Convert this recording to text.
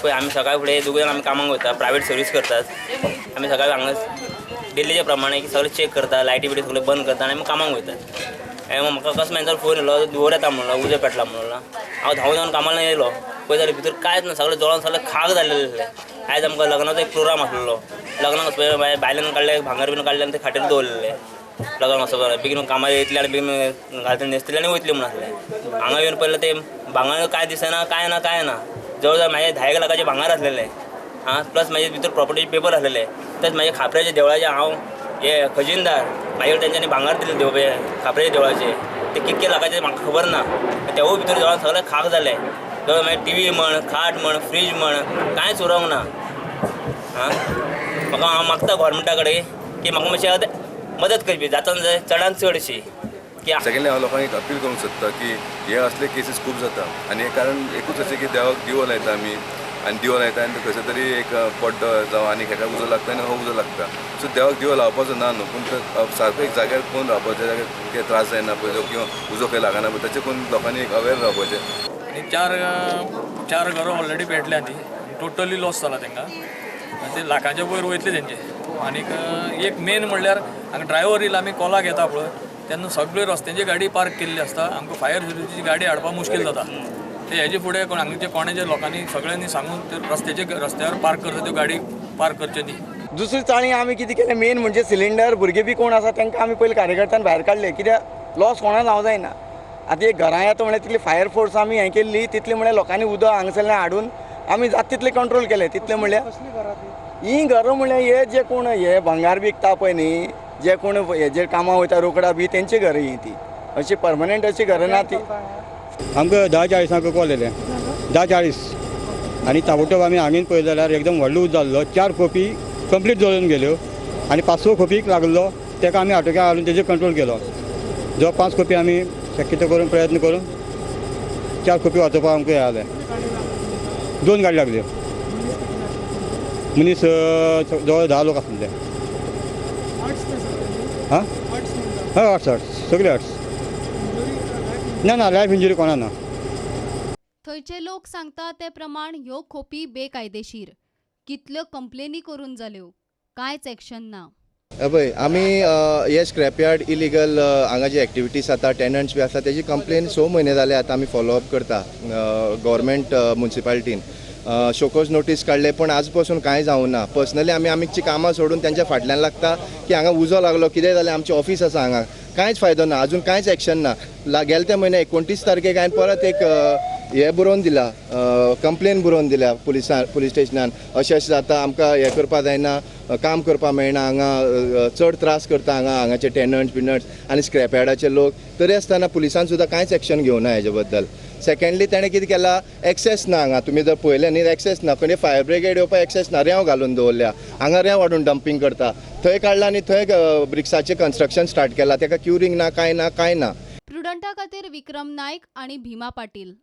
पळय, आमी सकाळ फुडें दोग जाण आमी कामाक वयता, प्रायवेट सर्वीस करतात आमी. सकाळी हांगा डेलीच्या प्रमाणे की सगळें चॅक करता, लायटी बिटी सगळें बंद करता आनी आमी कामाक वयतात. आनी म्हाका कस्टमरांचो फोन येयलो, धुंवर येता म्हणलो, उजो पेटला म्हणलो. हांव धांवन धांवन कामाक येयलो, पळय जाल्यार भितर कांयच ना, सगळें जळोन सगळें खाक जाल्लें आसलें. आयज आमकां लग्नाचो एक प्रोग्राम आसलेलो. लग्नाक वचपा बायल्यान काडलें भांगर बीन काडलें आनी ते खाटीर दवरलेलें. लग्न वचपा बेगीन कामार येतले आनी बेगीन घालतले, न्हेसतले आनी वयतले म्हणून आसलें. हांगा येवन पळयलें, ते भांगर कांय दिसना, कांय ना, कांय ना. जवळ जवळ म्हाजे 10 एक लाखाचें भांगर आसलेलें. आं, प्लस म्हाजे भितर प्रॉपर्टीचे पेपर आसलेले. तशेंच म्हाजे खापऱ्याच्या देवळाचे हांव हे खजिनदार, मागीर तेंच्यांनी भांगर दिलें देव खापऱ्याच्या देवळाचे, ते कितके लाखाचे म्हाका खबर ना. तेवूय भितर जवळ सगळें खाक जालें. जवळ मागीर टीवी म्हण, खाट म्हण, फ्रीज म्हण, कांयच उरोंक ना. आं, म्हाका हांव मागता गोवोरमेंटा कडेन की म्हाका मातशें आतां मदत करची जाता चडान चड अशी की. सेकंडली, हांव लोकांक एक अपील करूंक सोदता की हे असले केसीस खूब जाता आनी हें कारण एकूच अशें की देवाक दिवो लायता आमी आनी दिवो लायता आनी खंयसर तरी एक पड्डो जावं आनी हेका उजो लागता आनी हो उजो लागता. सो देवाक दिवो लावपाचो ना न्हू, पूण तो सारको एक जाग्यार कोण रावपाचो, जाग्यार कितें त्रास जायना पळय किंवा उजो खंय लागना पळय, ताचें कोण लोकांनी एक अवेर रावपाचें. आनी चार चार घरां ऑलरेडी पेटल्या ती टोटली लॉस जाला तांकां आनी ते लाखांच्या वयर वयतले तेंचे. आनीक एक मेन म्हणल्यार हांगा ड्रायव्हर येयला, आमी कॉलाक येता पळय तेन्ना सगळे रस्त्यांची गाडी पार्क केल्ली आसता. आमकां फायर सर्विसीची गाडी हाडपाक मुश्कील जाता. ते हेजे फुडें कोण हांगाचे कोणाच्या लोकांनी सगळ्यांनी सांगून ते रस्त्याचे रस्त्यार पार्क करता त्यो गाडी पार्क करच्यो न्ही. दुसरी चाळी आमी कितें केलें, मेन म्हणजे सिलिंडर, भुरगे बी कोण आसा तांकां आमी पयलीं कार्यकर्त्यान भायर काडले, कित्याक लॉस कोणा जावं जायना. आतां एक घरां येता म्हणल्यार तितली फायर फोर्स आमी हें केल्ली, तितली म्हणल्यार लोकांनी उदक हांगासरल्यान हाडून आमी जाता तितलें कंट्रोल केलें. तितलें म्हणल्यार हीं घरां म्हणल्यार हे जे कोण हे भंगार विकता पळय न्ही, जे कोण हेजेर कामां वयता रोकडा बी, तेंची घरां ही ती, अशी परमनंट अशी घरां ना ती. आमकां 10:40 कॉल येयले, 10:40, आनी ताबडतोब आमी हांगेन पळयलें जाल्यार एकदम व्हडलो उजो जाल्लो. चार खोपी कंप्लीट जळून गेल्यो आनी पांचवो खोपीक लागलो, ताका आमी आटोक्याक हाडून तेजेर कंट्रोल केलो. जो पांच खोपी आमी शक्यतो करून प्रयत्न करून चार खोपी वाचोवपाक आमकां हें जालें. दोन गाडी लागल्यो. मनीस जवळ 10 लोक आसले. हां, हय, आर्ट्स, आर्ट्स, सगळे आर्ट्स. ना ना, लायफ इंजुरी कोणा ना. थंयचे लोक सांगता ते प्रमाण ह्यो खोपी बेकायदेशीर. कितल्यो कंप्लेनी करून जाल्यो, कांयच एक्शन ना. हे पळय, आमी हे स्क्रॅप यार्ड इलिगल हांगा जे एक्टिविटीज जाता, टेनंट्स बी आसा, तेजी कंप्लेन 6 म्हयने जाले आतां आमी फॉलो अप करता. गव्हर्मेंट मुन्सिपालिटीन शोकोज नोटीस काडले, पूण आज पासून कांय जावं ना. पर्सनली आमी आमची कामां सोडून तेंच्या फाटल्यान लागता की हांगा उजो लागलो, कितें जालें, आमचें ऑफीस आसा हांगा. कांयच फायदो ना, अजून कांयच एक्शन ना. गेले त्या म्हयन्या 29 तारखेक हांवें परत एक हें बरोवन दिला, कंप्लेन बरोवन दिल्या पुलिसां, पुलीस स्टेशनान. अशें अशें जाता, आमकां हें करपा जायना, काम करपा मेळना हांगा, चड त्रास करता हांगा हांगाचे टेनंट्स बिनंट्स आनी स्क्रॅप यार्डाचे लोक. तरी आसतना पुलिसान सुद्दां कांयच एक्शन घेवना हेजे बद्दल. सेकंडली, तेणें कितें केलां, एक्सेस ना हांगा. तुमी जर पळयलें न्ही, एक्सेस ना. खंय फायर ब्रिगेड येवपाक एक्सेस ना. रेंव घालून दवरल्या हांगा, रेंव हाडून डंपींग करता. थंय काडला आनी थंय ब्रिक्साचें कन्स्ट्रक्शन स्टार्ट केलां. तेका क्युरींग ना, कांय ना, कांय ना. प्रुडंटा खातीर विक्रम नायक आणि भीमा पाटील.